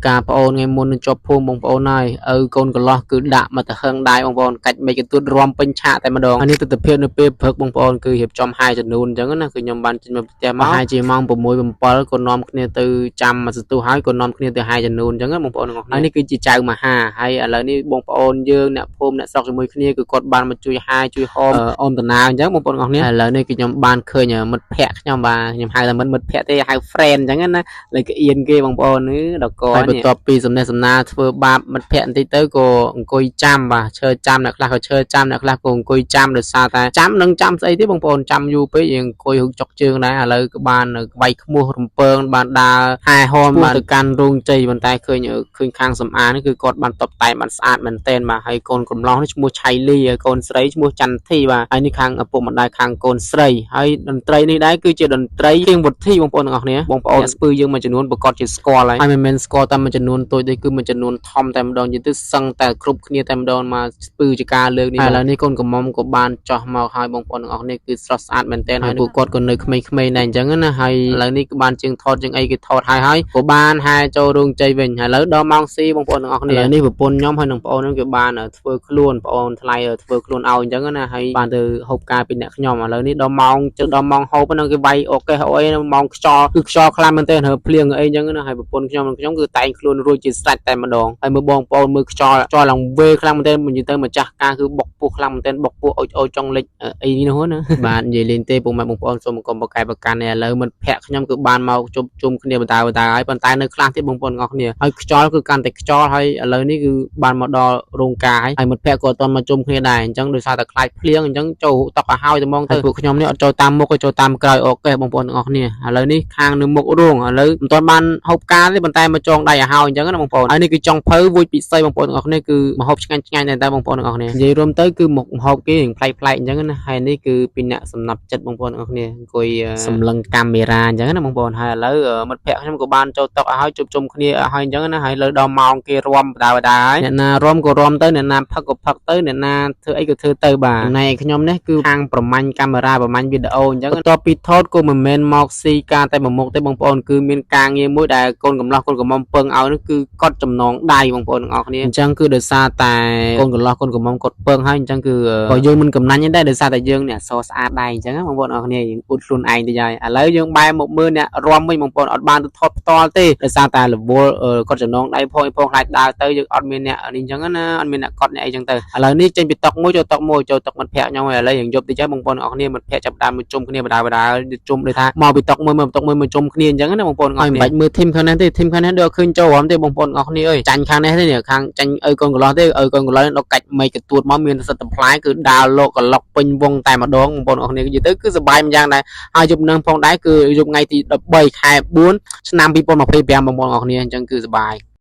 ការប្អូនថ្ងៃមុននឹងជាប់ភូមិបងប្អូនហើយឪកូនកន្លោះគឺដាក់មកទៅហឹងដៃបងប្អូនកាច់មេកទួតរំពេញឆាកតែម្ដងហើយនេះទស្សនភាពនៅពេលព្រឹកបងប្អូនគឺរៀបចំហាយចំនួនអញ្ចឹងណាគឺខ្ញុំបានចេញមកផ្ទះមកហាយជាម៉ោង6 7ក៏នាំគ្នាទៅចាំមកសន្ទុះហើយក៏នាំគ្នាទៅហាយចំនួនអញ្ចឹងណាបងប្អូនទាំងអស់គ្នាហើយនេះគឺជាចៅមហាហើយឥឡូវនេះបងប្អូនយើងអ្នកភូមិអ្នកស្រុកជាមួយគ្នាគឺគាត់បានមកជួយហាយជួយហមអមដំណើរអញ្ចឹងបងប្អូនទាំងអស់គ្នាហើយឥឡូវនេះគឺខ្ញុំបានឃើញមិត្តភ័ក្ដិខ្ញុំបាទខ្ញុំហៅថាមិត្តភ័ក្ដិទេហៅ friend អញ្ចឹងណា លើកអៀនគេបងប្អូននេះដល់កហើយបន្ទាប់ពីសំណេះសំណាលធ្វើបាបមិត្តភ័ក្តិបន្តិចទៅក៏អង្គុយចាំបាទឈើចាំអ្នកខ្លះក៏ឈើចាំអ្នកខ្លះក៏អង្គុយចាំដោយសារតែចាំនឹងចាំស្អីទេបងប្អូនចាំយូរពេកយើងអង្គុយហុកចុកជើងដែរឥឡូវក៏បានក្បៃខ្មោះរំពងបានដើរហែហោមបានទៅកាន់រោងជ័យប៉ុន្តែឃើញឃើញខាងសំអាននេះគឺគាត់បានតបតែងបានស្អាតមែនទែនបាទហើយកូនកំឡោះនេះឈ្មោះឆៃលីហើយកូនស្រីឈ្មោះចន្ទធីបាទហើយនេះខាងឪពុកម្ដាយខាងកូនស្រីហើយតន្ត្រីនេះដែរគឺជាតន្ត្រីជាងវុធីបងប្អូនទាំងអស់គ្នាបងប្អូនស្ពឺយើងមួយចំនួនប្រកាសជាស្គាល់ហើយហើយមិនមែនស្គាល់តែមួយចំនួនតូចទេគឺមួយចំនួនធំតែម្ដងនិយាយទៅសឹងតែគ្រប់គ្នាតែម្ដងមកស្ពឺជាការលើកនេះហើយឥឡូវនេះកូនកំមុំក៏បានចោះមកហើយបងប្អូនទាំងអស់គ្នាគឺស្រស់ស្អាតមែនទែនហើយពួកគាត់ក៏នៅក្មេងៗដែរអញ្ចឹងណាហើយឥឡូវនេះក៏បានជាងថតជាងអីគេថតហើយហើយក៏បានហែចូលរោងជ័យវិញហើយឥឡូវដល់ម៉ោងស៊ីបងប្អូនទាំងអស់គ្នាឥឡូវនេះប្រពន្ធខ្ញុំហើយនិងប្អូនហ្នឹងគឺបានធ្វើខ្លួនប្អូនថ្លៃធ្វើខ្លួនឲ្យអញ្ចឹងណាហើយបានទៅហូបការពីអ្នកខ្ញុំឥឡូវនេះដល់ម៉ោងជិតដល់ម៉ោងហូបហ្នឹងគេវាយអូកេះអូអីម៉ោងខ្យល់គឺខ្យល់ខ្លាំងមែនទែនហើយភ្លៀងអីអញ្ចឹងណាហើយប្រពន្ធខ្ញុំនិងខ្ញុំគឺតែងខ្លួនរួចជាស្រេចតែម្ដងហើយមើលបងប្អូនមើលខ្យល់ខ្យល់ឡើងវេខ្លាំងមែនទែននិយាយទៅម្ចាស់ការគឺបុកពោះខ្លាំងមែនទែនបុកពោះអុចអុចចង់លិចអីនោះណា បាទនិយាយលេងទេពុកម៉ែបងប្អូនសូមកុំបកកែប្រកាន់នេះឥឡូវមិត្តភ័ក្ដិខ្ញុំគឺបានមកជុំជុំគ្នាបណ្ដើបណ្ដើហើយប៉ុន្តែនៅខ្លះទៀតបងប្អូនទាំងអស់គ្នាហើយខ្យល់គឺកាន់តែខ្យល់ហើយឥឡូវនេះគឺបានមកដល់រោងការហើយហើយមិត្តភ័ក្ដិក៏អត់ទាន់មកជុំគ្នាដែរអញ្ចឹងដោយសារតែខ្លាចភ្លៀងអញ្ចឹងចូលតុកឲ្យហើយតែហ្មងទៅពួកខ្ញុំនេះអត់ចូលតាមមុខទេចូលតាមក្រោយ OK បងប្អូនទាំងអស់គ្នាឥឡូវនេះខាងនៅមុខរោងឥឡូវមិនទាន់បានហូបការទេប៉ុន្តែមកចងដៃឲ្យហើយអញ្ចឹងណាបងប្អូនហើយនេះគឺចុងភៅវួចពិសីបងប្អូនទាំងអស់គ្នាគឺម្ហូបឆ្ងាញ់ឆ្ងាញ់តែបងប្អូនទាំងអស់គ្នានិយាយរួមទៅគឺមុខម្ហូបគេនឹងប្លែកប្លែកអញ្ចឹងណាហើយនេះគឺពីអ្នកសំណាប់ចិត្តបងប្អូនទាំងអស់គ្នាអង្គុយសម្លឹងកាមេរ៉ាអញ្ចឹងណាបងប្អូនហើយឥឡូវមិត្តភក្តិខ្ញុំក៏បានចូលតុឲ្យហើយជួបជុំគ្នាឲ្យហើយអញ្ចឹងណាហើយលើដល់ម៉ោងគេរាំបដាបដាហើយអ្នកណារាំក៏រាំទៅអ្នកណាផឹកក៏ផឹកទៅអ្នកណាធ្វើអីក៏ធ្វើទៅបាទចំណែកខ្ញុំនេះគឺខាងប្រមាញ់កាមេរ៉ាប្រមាញ់វីដេអូអញ្ចឹងបន្ទាប់ពីថតក៏មិនមែនមកស៊ីការតែមួយមុខទេបងប្អូនគឺមានការងារមួយដែលកូនកំឡោះកូនកំមុំពឹងឲ្យនោះគឺកត់ចំណងដៃបងប្អូនទាំងអស់គ្នាអញ្ចឹងគឺដោយសារតែកូនកំឡោះកូនកំមុំគាត់ពឹងហើយអញ្ចឹងគឺក៏យើងមិនកំណាញ់ទេដែរដោយសារតែយើងអ្នកសស្អាតដែរអញ្ចឹងបងប្អូនអរគ្នាយើងអួតខ្លួនឯងទៅហើយឥឡូវយើងបែរមកមើលអ្នករាំវិញបងប្អូនអត់បានទៅថតផ្ទាល់ទេដោយសារតែរវល់កត់ចំណងដៃផងអីផងខ្លាចដើរទៅយើងអត់មានអ្នកនេះអញ្ចឹងណាអត់មានអ្នកកត់អ្នកអីអញ្ចឹងទៅឥឡូវនេះចេញពីតុកមួយចូលតុកមួយចូលតុកមិត្តភក្តិខ្ញុំហើយឥឡូវយើងយប់តិចហើយបងប្អូនអរគ្នាមិត្តភក្តិចាប់ដើមមកជុំគ្នាបដាបដាជុំដូចថាមកពីតុកមួយមកតុកមួយមកជុំគ្នាអញ្ចឹងណាបងប្អូនអរគ្នាមិនបាច់មើល team ខាងនេះទេ team ខាងនេះដូចឃើញចូលរំទេបងប្អូនអរគ្នាអើយចាញ់ខាងនេះទេនេះខាងចាញ់ឪកូនកន្លោះទេឪកូនកន្លោះដល់កាច់មេកទួតមកមានសិទ្ធិផ្លែគឺដើរលោកកឡុកពេញវងតែម្ដងបងប្អូនអរគ្នានិយាយទៅគឺសប្បាយម្យ៉ាងដែរហើយយប់នឹងផងដែរគឺយប់ថ្ងៃទី13ខែ4ឆ្នាំ2025បងប្អូនអរគ្នាអញ្ចឹងគឺសប្បាយ។